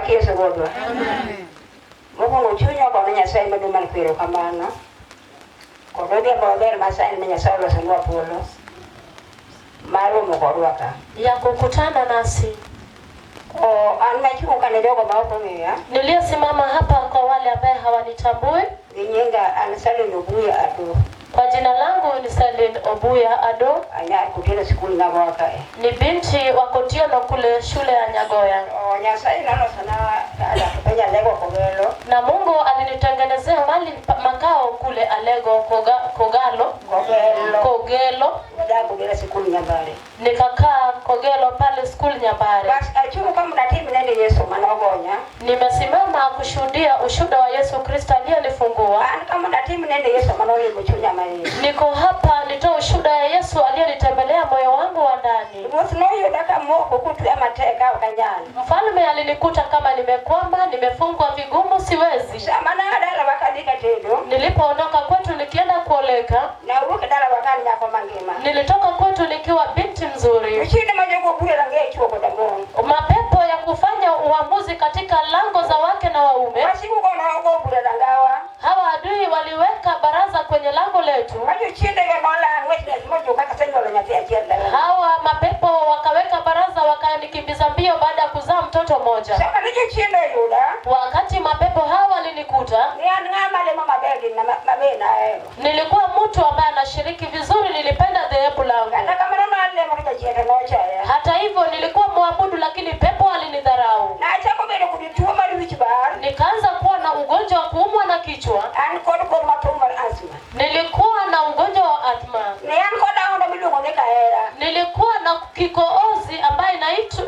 Opak Yesu Ruodhwa. Mokwongo chunya ogone Nyasaye maduong' man kuom erokamano kod odhiambo maber ma sani ma Nyasaye olosonwa thuolo mar romo kodwa ka. Ya kukutana nasi. O, an machung' ka ne jogo ma ok ong'eya. Niliyosimama hapa kwa wale ambaye hawanitambui. Gi nyinga an Salin Obuya Ado. Kwa jina langu ni Selin Obuya Ado. Anyar Kotieno sikul Nyagoya kae. Ni binti wa Kotieno kule shule ya Nyagoya. O, Nyasaye nolosona kar dak piny Alego Kogelo. Na Mungu alinitengenezea mali makao kule Alego Kogalo. Kogelo. Kogelo. Wadak Kogelo sikul Nyambare. Nikakaa Kogelo pale skul Nyambare. Bas achung' ka mondo atim nende Yesu manogonya. Nimesimama kushuhudia ushuhuda wa Yesu Kristo aliyenifungua. An ka mondo atim nende Yesu manolimo chunya maiye. Niko hapa nitoe ushuhuda ya Yesu aliyenitembelea moyo wangu wa ndani. Ruoth noyuda kamoko kotweya matek ka ok anyal. Mfalme alinikuta kama nimekwama, nimefungwa vigumu, siwezi. Sama naa dalawa kadhi katedo. Nilipoondoka kwetu nikienda kuoleka. Nawuok e dalawa ka an nyako mangima. Nilitoka kwetu nikiwa binti mzuri. Jochiende ma jogo biro e rangeye chwo koda mon. Mapepo ya kufanya uamuzi katika lango za wake na waume. Wasigu go nogo bura rangawa. Hawa adui waliweka baraza kwenye lango letu. Ma jochiende go nola ng'wech ng'wech mojuka kasenyuolo nyathi achiel dala. Hawa mapepo wakaweka baraza wakanikimbiza mbio baada ya kuzaa mtoto mmoja. Sama ne jochiende oyuda. Wakati mapepo hawa walinikuta. Ne an ng'ama lemo maber gi maber nahero. Nilikuwa mtu ambaye anashiriki vizuri, nilipenda dhehebu langu. Kata kamano nalemo to jachien to nochaya. Hata hivyo nilikuwa mwabudu, lakini pepo alinidharau. Nachako bedo kod tuo mar wich bar. Nikaanza kuwa na ugonjwa wa kuumwa na kichwa. An kod kor mathung' mar asthma. Nilikuwa na ugonjwa wa asthma. Ne an kod ahonda miluongo ni kahera. Nilikuwa na kikohozi ambaye inaitwa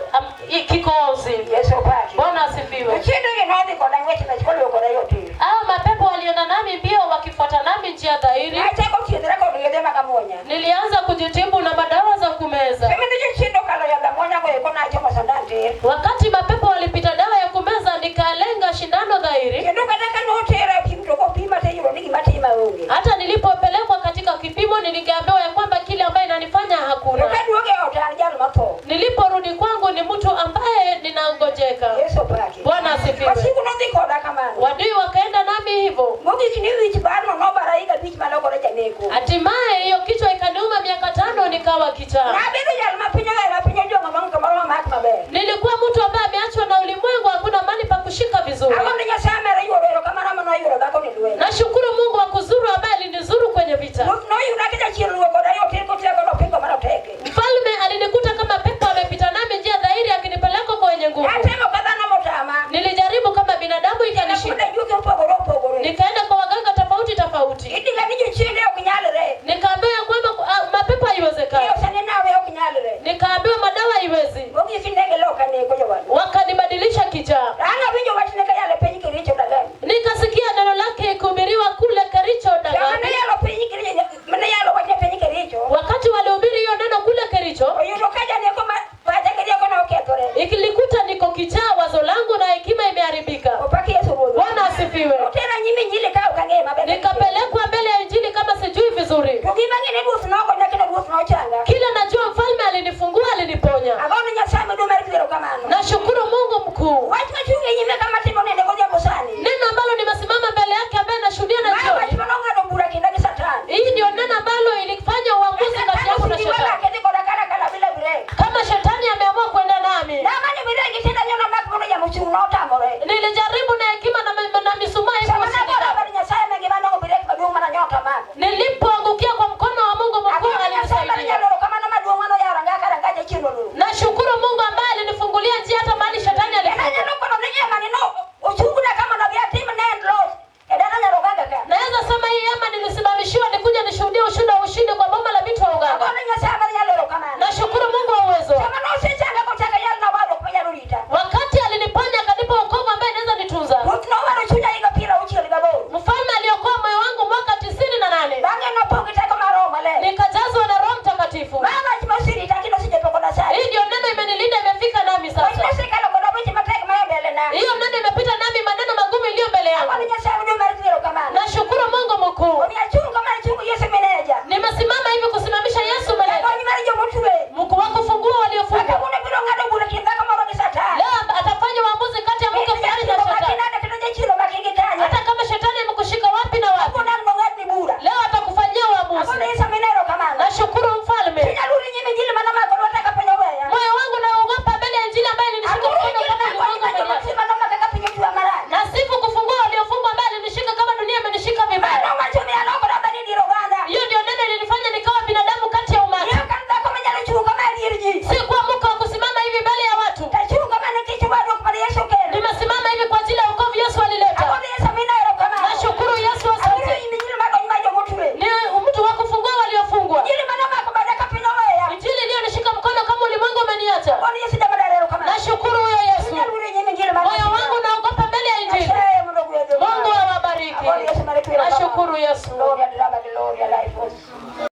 kikohozi. Yesu opaki. Bwana asifiwe. Jochiende gi nodhi koda ng'wech ng'wech koluwo koda yo tir. Hao mapepo walienda nami mbio wakifuata nami njia dhahiri. Nachako thiedhora kod yedhe mag amuonya. Nilianza kujitibu na madawa za kumeza. Sama ne jochiende okalo yadh amuonya go eko nachomo sandan tir. Wakati mapepo walipita dawa ya kumeza nikalenga shindano dhahiri. Kendo kata ka notera e pim to kopima tiyudo ni gima tima onge. Hata nilipopelekwa katika kipimo niliambiwa ya kwamba kile ambaye inanifanya hakuna. To kaduogo e ot an jal matho. Niliporudi kwangu ni mtu ambaye ninangojeka. Yesu opaki. Bwana asifiwe. Wasigu nodhi koda kamano. Wadui wakaenda nami hivyo. Mogik ni wich barno nobara higa abich manogore janeko. Hatimaye hiyo kichwa ikaniuma miaka 5 nikawa kichaa. Nabedo jal ma piny oweyo ma piny ojuong'o ma kamoro mamak maber. Nilikuwa mtu ambaye ameachwa na ulimwengu, hakuna mahali pa kushika vizuri. Ang'o ni Nyasaye mere yuoro erokamano manoyudo dhako ni lweny. Nashukuru Mungu wa kuzuru ambaye alinizuru kwenye vita. Ruoth noyuda ka jachien oluwo koda yo tir kotiyo kod opingo maroteke. Mfalme alinikuta kama pepo amepita nami njia dhahiri akinipeleka kwenye nguvu. Natemo ka dhano motama. Nilijaribu kama binadamu ikanishinda. Nakuta juke opogore opogore. Nikaenda kwa waganga tofauti tofauti. Idiga ni jochiende ok nyalre. Nikaambiwa ya kwamba mapepo haiwezekani. Iyo sani nawe ok nyalre. Nikaambiwa madawa haiwezi. Mogik ne giloka nego jowadwa. Wakanibadilisha kichaa. Ang' awinjo wachne ka yalo piny Kericho Dagami. Nikasikia neno lake ikihubiriwa kule Kericho Sama Dagami. ne yalo piny Kericho, mane yalo wachne piny Kericho. Wakati walihubiri hiyo neno kule Kericho, Oyudo ka janeko ma pacha gi rieko ne okethore. Ikilikuta niko kichaa, wazo langu na hekima imeharibika. Opaki Yesu Ruodhwa. Bwana asifiwe. Otera nyime injili ka ok ang'eyo maber. Nikapelekwa mbele ya injili kama sijui vizuri. To gima ang'eyo ni Ruoth nogonya kendo Ruoth nochanga. Kila najua mfalme alinifungua, aliniponya. Agone Nyasaye maduong' mar erokamano. Nashukuru Mungu mkuu. Wach machung' e nyime kama timo nende godhiambo sani. Neno ambalo nimesimama mbele yake ambaye nashuhudia na Ma jioni. wach manong'ado bura kinda gi Satan. Hii ndio neno ambalo ilifanya uamuzi kati yangu na shetani. Kata koda kala kala bila break. Kama shetani ameamua kwenda nami. Namanyo miregi tinda nyono mak mondo jamochung' notamore. Nilijaribu na hekima na misumari Sama ikushindikana. nagoro bad Nyasaye mangima nong'o birek maduong' mana nyota mako. Nilipoangukia kwa mkono wa Mungu mkuu Agone Nyasaye mar alinisaidia. nyalo erokamano maduong' manoyawo ranga ka ranga jachien olor. Nashukuru Mungu ambaye alinifungulia njia hata mahali shetani Kendo alifunga. anyalo kono ni ema ni no ochungna kama nodhi atim ne en los e dala Nyaroganga ka. Naweza sema hii hema nilisimamishiwa nikuja nishuhudie ushuhuda wa ushindi kwa boma la binti wa Uganda. Agone Nyasaye mar nyalo erokamano. Nashukuru Mungu wa uwezo. Sama nosechanga kochaka yal na warruok manyalo rita. Wakati aliniponya akanipa wokovu ambaye naweza nitunza. tiji. Si